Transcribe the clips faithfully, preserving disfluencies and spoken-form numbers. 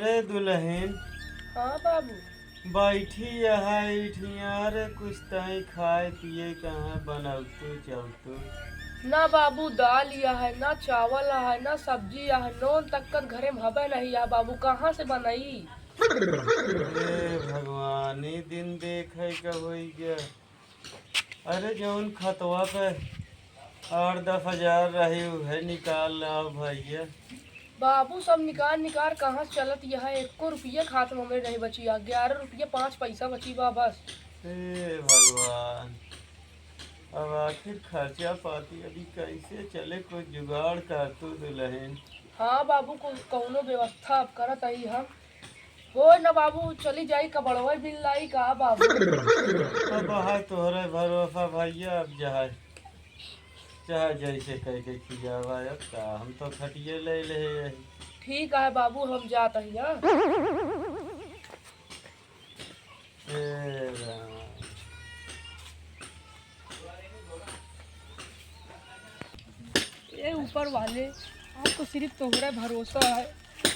अरे दुलहिन। हाँ बाबू। बैठी यहाँ इठिया रे, कुछ तई खाए पिए कहाँ बनौतू चलतू। ना बाबू, दाल या है, ना चावल है, ना सब्जी या है, नून तक घरे में हबे नहीं या बाबू, कहाँ से बनई? हे भगवान, ई दिन देखे के होई गया। अरे जौन खतवा पे आठ दस हजार रही, उहे निकाल लाओ भैया। बाबू, सब निकार निकार कहाँ से चलत यहाँ, एको रुपया खात में हमरे नहीं बची, ग्यारह रुपया पाँच पैसा बची बा बस। हे भगवान, अब आखिर खर्चा पाती अभी कैसे चले, कुछ जुगाड़ कर तू दुलहिन। हाँ बाबू, को-, कौनो व्यवस्था अब करत आई हम। हो न बाबू, चली जाई कबड़वा बिन लाई का बाबू। अब है तोहरे भरोसा भैया, अब जहाँ चाहे जैसे कह के खियावा, अब का हम तो खटिए ले ले यही। ठीक है बाबू, हम जात हई, हाँ। ए राम। ए ऊपर वाले, आज तो सिर्फ तोहरे भरोसा है,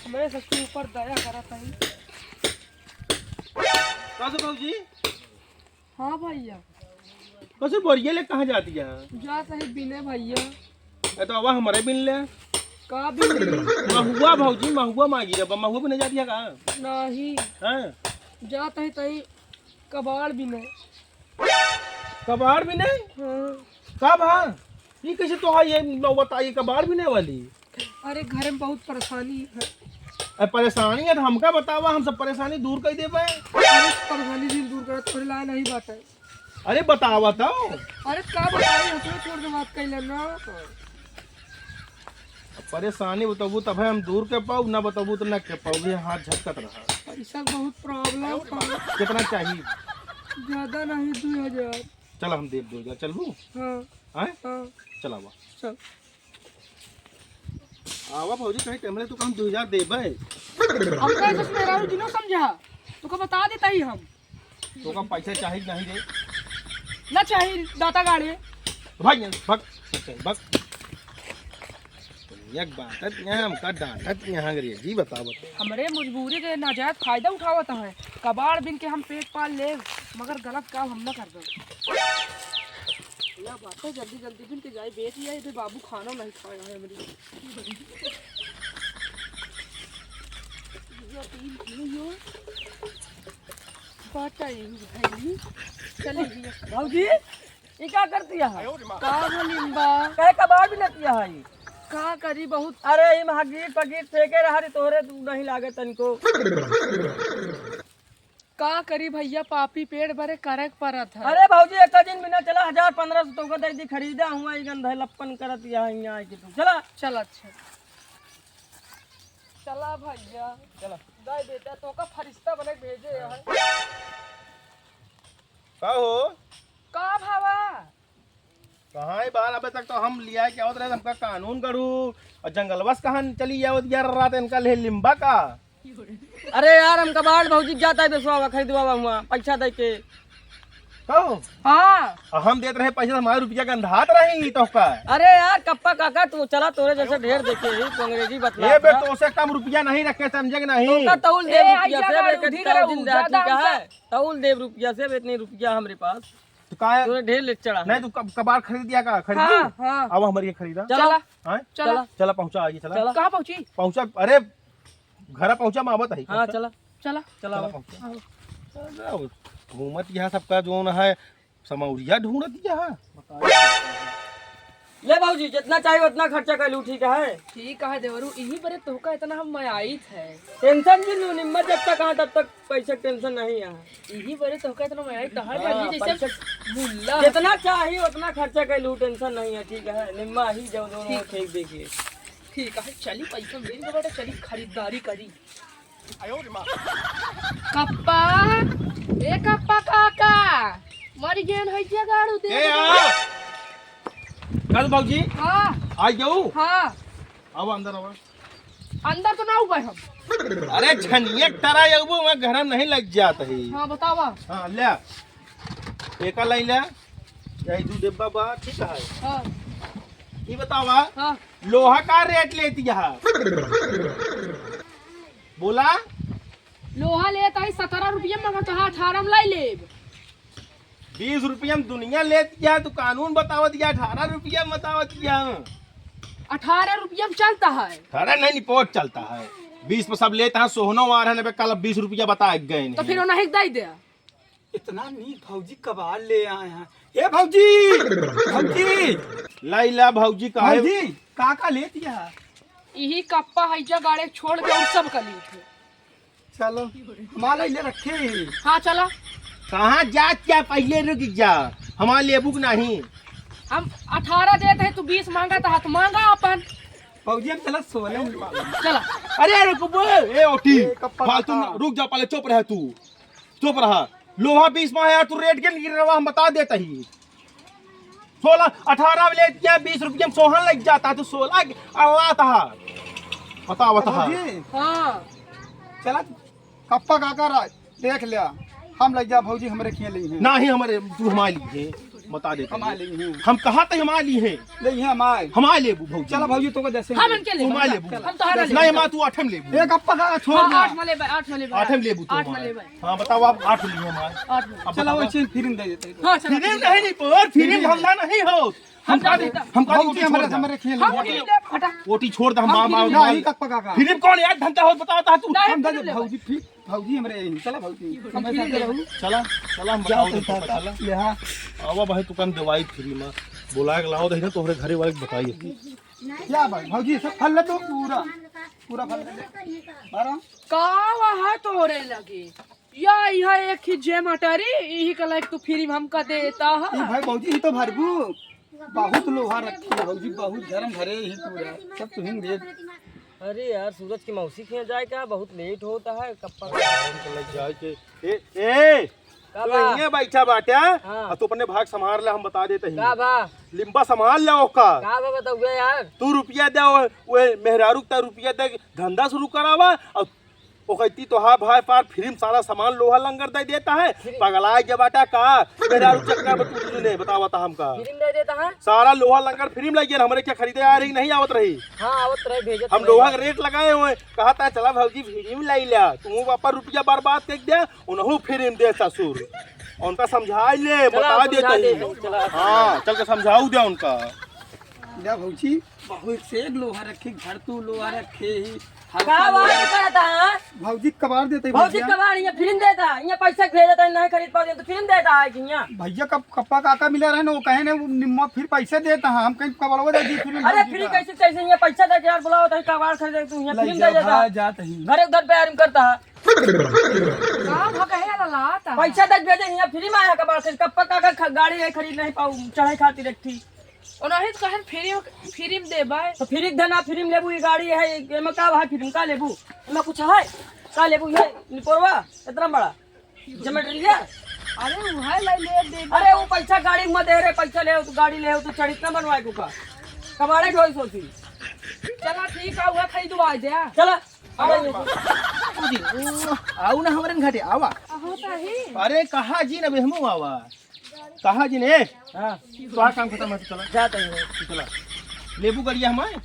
हमरे सबके ऊपर दया करत है। का से बाबूजी? हाँ भैया। कसे बोरिया ले कहाँ जाती है? जात है बिने भैया। ए तो आवा हमरे बिन ले। का बिन ली? महुआ भौजी, महुआ मांगी रे, महुआ बिने जाती है का? नहीं। हाँ। जात है तई कबाड़ बिने। कबाड़ बिने? हाँ। का भा? ई कैसे तो है ये नौबत आई कबाड़ बिने वाली? अरे, घर में बहुत परेशानी है। अरे, परेशानी है तो हमका बतावा, हम सब परेशानी दूर कर देबे। अरे, परेशानी दिल दूर करत थोड़े ला नहीं बात है। अरे, बतावा तो। अरे, का बताई, हथवा छोड़ के बात कर लेना। परेशानी बताबू तब हम दूर के पाऊ, ना बताबू तो ना के पाऊ, ये हाथ झटकत रहा। पैसा बहुत problem है। कितना चाहिए? ज्यादा नहीं, दो हजार। चला, हम देब दो हजार, चलबू? हाँ। हैं? हाँ। चलावा। चल। आवा भौजी, कहीं टेमरे तो हम दो हजार देबे। हमका ऐसे मेहरारू जिनो समझा, तोका बता देता ही हम। तोका पैसा चाही कि नहीं रे? ना चाही, दाता गाड़े। भाग यहाँ, भाग, भाग। एक बात है, यहाँ हमका डांटत यहाँ अंग्रेजी बतावत। हमरे मजबूरी के नाजायज फायदा उठावत है। कबाड़ बिन के हम पेट पाल लेब, मगर गलत काम हम ना करबे। या बात है, जल्दी जल्दी बिन के जाई बेच आई, इधर बाबू खाना नहीं खाया है हमरी। यो तीन किलो यो बाटा यही भाई, चले गई। भौजी, ई का करती है? का बोलिम बा? कहे कबाड़ भी नतिया है। का करी बहुत। अरे, ई महगीर पगीर फेंके रहा रे, तोहरे तू नहीं लागे तनिको। का करी भैया, पापी पेट भरे करे के परत है। अरे भौजी, एक दिन बिना चला, हजार पन्द्रह सौ तोका दे दी, खरीदा हुआ, ई गंधा लप्पन करत यहाँ, यहाँ आके तू। चला। चल, अच्छा। चला भैया। चला। दाई बेटा, तोका फरिश्ता बने के भेजे है। का हो? का भावा? कहाँ है बाल? अबे तक तो हम लिया के आवत रहे, हमका कानून गढ़ू और जंगलवा से कहाँ चली आवत यार रात इनका ले लिम्बा का? अरे यार, हमका बाल भौजी जाता है बेसवा खरीदवा हुआ पैसा दे के। कहो? हाँ। और हम देत रहे पैसा, हमारे रुपया गंधात रही तो का? अरे यार, कप्पा काका, तू चला, तोरे जैसे ढेर देखे ही, तू अंग्रेजी बतला ये बे, अपना। तो से कम रुपया नहीं रखे, समझे कि नहीं? तोका तौल दे ए, रुपया आइया से, ना, बे, उठी कटाओ करे, दिन उ रात ज्यादा का हमसे है। तौल दे रुपया से, बे, इतनी रुपया हमरे पास। तो का है? तूने ढेर ले चढ़ा है। नहीं, तू कब-, कबाड़ खरीद दिया का? खरीद हाँ, दिया? हाँ। अब हमारे ये खरीदा। चला। चला। हाँ? चला। चला, पहुँचा, आइए, चला। चला। कहाँ पहुँची? पहुँचा, अरे, घर पहुँचा, मैं आवत है। हाँ, पहुँचा। चला। चला। चला, चला, आओ। पहुँचा। आओ। अरे, घूमत यहाँ सबका जोन है, समौरिया ढूंढत यहाँ। ले बाबूजी, जितना चाहिए उतना खर्चा कर लू, ठीक है? ठीक है देवरू, इही बरे तोहका इतना हम मयाइत है। टेंशन जिन लू, निम्मा जब तक हाँ तब तक पैसा टेंशन नहीं है। इही बरे तोहका इतना मयाइत है, हाँ, जल्दी जैसे पैसा मुल्ला। जितना चाहिए उतना खर्चा कर लू, टेंशन नहीं है, ठीक है? निम्मा ही जाओ दोनों ठीक। फेंक देखिए। ठीक है, चली पैसा मिल गया बेटा, चली खरीदारी करी। कप्पा, ए कप्पा काका, मर गेन है जे गाड़ू दे ए, दे। आ! कल बाबूजी, हाँ। आ जाऊ? हाँ। आओ अंदर आओ। अंदर तो ना हुआ हम। अरे छनिया टरा जाऊ, मैं घर में नहीं लग जात है। हाँ, बतावा। हाँ, ले। एका लाई ले। यही दू डिब्बा बा, ठीक है। हाँ। ये बतावा, हाँ। लोहा का रेट लेती है? बोला। लोहा लेत आई सतरह रुपया, मगर तोहा अठारह में लाई लेब। बीस रुपया में दुनिया लेत या, तू कानून बतावत या, अठारह रुपया में बतावत या। अठारह रुपया में चलता है। अठारह नहीं, नहीं, बहुत चलता है। बीस पे सब लेता है, सोहनो वार है, ना बे, कल अब बीस रुपया बता गए तो नहीं। फिर उन्हें दे दे। इतना नीक भौजी कबाड़ ले आए हैं। ए भौजी, भौजी। लाई ला भौजी, काहे? भौजी, का का लेत या? यही कप्पा हैजा गाड़े छोड़ के और सब का लेत है। चलो, हमारा ले रखे ही। हाँ, चला। कहाँ जात क्या, पहले रुक जा, हमार लेबू के नहीं। हम अठारह देत है, तू बीस मांगा था, तो मांगा अपन। भौजी, हम चला सोलह में। चला। अरे, अरे, को बोल, ए, ओटी, ए, कप्पा फालतू काका। न-, रुक जा, पहले चुप रह तू, चुप रहा। लोहा बीस में है यार, तू रेट के गिर रहा, हम बता देता ही। सोलह, अठारह में लेत या, बीस रुपया में सोहन लग जाता, तू सोलह के अल्लाह तहा। बता, बता। भौजी। हाँ। चला, कप्पा काका रा-, देख लिया, हम लग जा भौजी, हमरे खिया ली हैं। ना ही हमारे, तू हमारे लिए है, बता देते हमारे हैं। लिए हैं। हम कहा थे हमारे लिए है। नहीं है हमारे। हमारे लेबू भौजी। चला भौजी, तो को जैसे हम इनके लेबू। हमारे लेबू। हम तो हमारे नहीं, लेबू। माँ, तू आठम लेबू। एक कप्पा काका छोड़ आठ, ना। आठ में लेबे, आठ में लेबे। आठम लेबू तू आठ में हमारे। लेबे। हाँ, बताओ, आप आठ लिए हमारे। आठ में। अब चला, बताओ। वो चीज फिर दे देते हैं। हाँ, चला, फिर फिर नहीं, नहीं, पर फिर फिर धंधा नहीं हो। हम हम का दे, जाते हैं। हम का भौजी, ओटी छोड़ हमरे, दे। हमरे खेल हम में। ओटी, ओटी छोड़ दे, हम हम बाप, फिर बाप, नहीं। बाप। कब का का? फिर कौन यार धंधा हो, बताओ ता तू। नहीं, हम फिर दे ले भौजी, फिर भौजी हमरे यही। चला भौजी, हम हमेशा फिर के ले। रहू। चला, चला, हम जाओ बताओ तो तो, काका, चला। ले हाँ। आवा भाई, तू कम दवाई फ्री में। बोला के लाओ, देखना तोहरे घरे वाले के बताई। क्या भाई, भौजी सब फल ले तो पूरा, पूरा फल ले। बारह। का वहाँ तोरे लगे? या, यह एक ही जे मटरी, यही का लायक तू फ्री में हमका देता है। ई भाई भौजी, ई तो भरबू। बहुत लोहा रखी है भौजी, बहुत धर्म भरे ही पूरा। सब तू ही दे। अरे यार, सूरज की मौसी के यहाँ जाए का, बहुत लेट होता है। कब तक? जाए के। ए, ए, का तू बा? इहाँ बैठा बाटे, हाँ। आ तू अपने भाग संभाल ले, हम बता देते ही। का बा? लिम्बा संभाल ले ओका। का बा बताओ यार? तू रुपया दे, ओए, ओए मेहरारू का रुपया दे, धंधा शुरू करावा, और ओकैती तोहार भाई पार फ्री में सारा सामान लोहा लंगर दे देता है। फ्री? पगलाए के बाटा का? मेहरारू चक्कर में तू तुझे नहीं बतावा था हमका। फ्री में दे देता है? सारा लोहा लंगर फ्री में लग गया, हमरे क्या खरीदे आ रही, नहीं आवत रही। हाँ, आवत रहे, भेजत हम रहे। लोहा का रेट लगाए हुए, कहा था चला भौजी फ्री में लाई लिया, तू बापा रुपया बर्बाद कर दिया, उन्हों फ्री में दे ससुर। उनका समझाई ले, चला, बता समझा देता दे, ही। चला। हाँ, चल के समझाऊ दे उनका। ले भौजी, बहुत से लोहा रखे, घर तू लोहा रखे ही, हल्का का बात लोहा रखे। करता है? भौजी कबाड़ देते ही भौजी भैया। कबाड़, ये फ्री में देता है, ये पैसा भेजता है, नहीं खरीद पाते तो फ्री में देता है कि यहाँ? भैया कब कप्पा काका मिला रहे ना, वो कहे ने वो निम्मा फिर पैसा देता है, हम कहीं कबाड़वा दे दी फ्री में अरे भौजी फ्री का। कैसे, कैसे ये पैसा दे के यार बुलाओ तो कबाड़ खरीदे तू, ये ले फ्री में जा दे देता भाई, है। जात ही। घरे उधर पे आराम करता है। का भगहे वाला लाता है? पैसा दे भेजे, यहाँ फ्री में आया कबाड़ खरीद, कप्पा काका ख-, गाड़ी नहीं खरीद नहीं पाऊ, चढ़ाई खातिर एक थी। और नहीं तो कहे फ्री, फ्री में देबे। तो फ्री के धना, फ्री में लेबू, ये गाड़ी है, ये, एमे का है, फ्री में का लेबू? एमे कुछ है? का लेबू? ये निपोरवा, इतना बड़ा। जमेटरिया? अरे, वो है, ले, ले, दे। अरे, वो पैसा गाड़ी में दे रे, पैसा ले, तू गाड़ी ले, तू चढ़ित ना बनवाए को का। कबाड़े ढोई सोची। चला, ठीक है, वो खरीदवा दे। चला। अरे, जी, आओ ना हमरे घाटे, आवा। अहो, ताही। अरे, कहा जी ना, बेहमू आवा। कहा जी ने? हाँ। तो आ काम खत्म है, तू चला। जाता ही है। तू चला। लेबू गड़िया हमारे?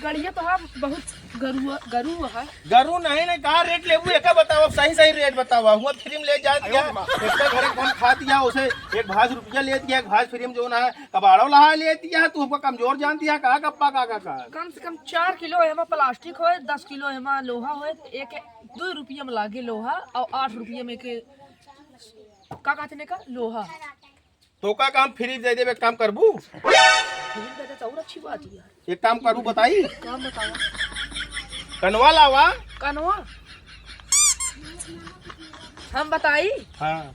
गड़िया तो हाँ, बहुत गरु, गरु है। गरु नहीं, नहीं, का रेट लेबू, एका बतावा, सही, सही रेट बतावा। हुआ फ्री में ले जात या, अरे माँ। एक तो घरे हम खात या, उसे एक भाज रुपया लेत या, एक भाज फ्री में जो ना है, कबाड़ो लहा लेत या, तू हमको कमजोर जानती है, का कप्पा, का, का, का? कम से कम चार किलो एमा प्लास्टिक होए, दस किलो एमा लोहा होए, तो एक, दो रुपया में लागे लोहा और आठ रुपया में के का कहते ने का? लोहा। तो का काम फ्री दे देबे, काम करबू? फ्री दे दे तो और अच्छी बात है यार। एक काम करू, बताई? काम बतावा। कनवा लावा। कनवा? हम बताई? हाँ।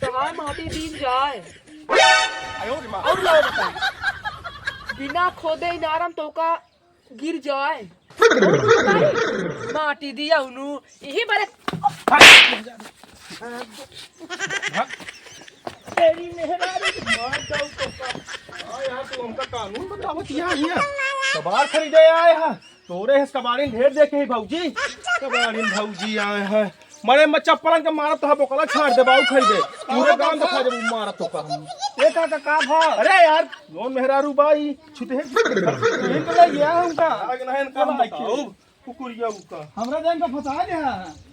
तो हाँ, माटी दीन जाए। और लावा बताई। बिना खोदे इनारम तो का गिर जाए। माटी दिया उनु, यही बारे। भाग। तेरी मेहरारू। मार जाऊ तो का। हाँ यार, तू हमका कानून बतावत यहाँ, यहाँ। कबाड़ खरीदे आए हैं। तोरे हस कबाड़िन ढेर देखे ही भौजी। कबाड़िन भौजी आए हैं। मरे मैं चप्पलन के मारत तो बोकला छाड़ दे बाऊ खरीदे। पूरे गांव दिखा दे मारत तो का। ए काका का भा? अरे यार, नोन मेहरारू बाई। छुटे हैं। इनके लिए गया है उनका। आग नहीं, इनका हम बताओ। कुकुरिया उका। हमरा जान का फंसा दे है।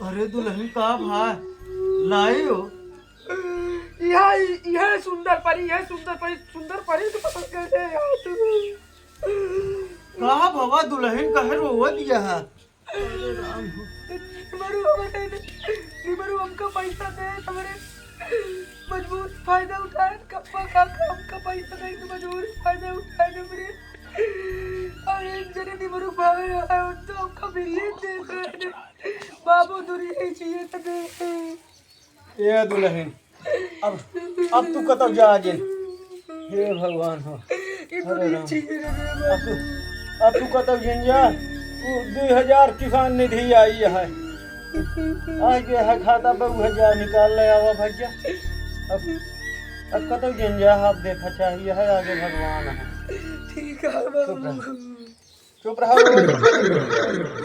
अरे दुलहिन, का भा लाए हो? यह, यह सुंदर परी, यह सुंदर परी, सुंदर परी तो पसंद कर दे यार तू। का भवा दुलहिन, कहे रोवत यह? अरे राम हो। निमरू हमरे, निमरू हमका पैसा दे, हमरे मजबूरी फायदा उठाए, कप्पा काका हमका पैसा दे, तो मजबूरी फायदा उठाए हमरे। अरे जरे निमरू भावे है, उन तो हमका बिल्ली दे दे। बाबू दूरी नहीं चाहिए तो दे। ए दुलहिन, अब, अब तू कतौ जा जिन। हे भगवान हो। ये अरे दूरी राम। चाहिए रे अब तू, अब तू कतौ जिन जा। तू दुई हजार किसान निधि आई है। आज के है खाता पे उहे जा निकाल ले आवा भैया। अब, अब कतौ जिन जा, आप देखा चाहिए है आगे भगवान है। ठीक है बाबू। चुप रहा। चुप रहा।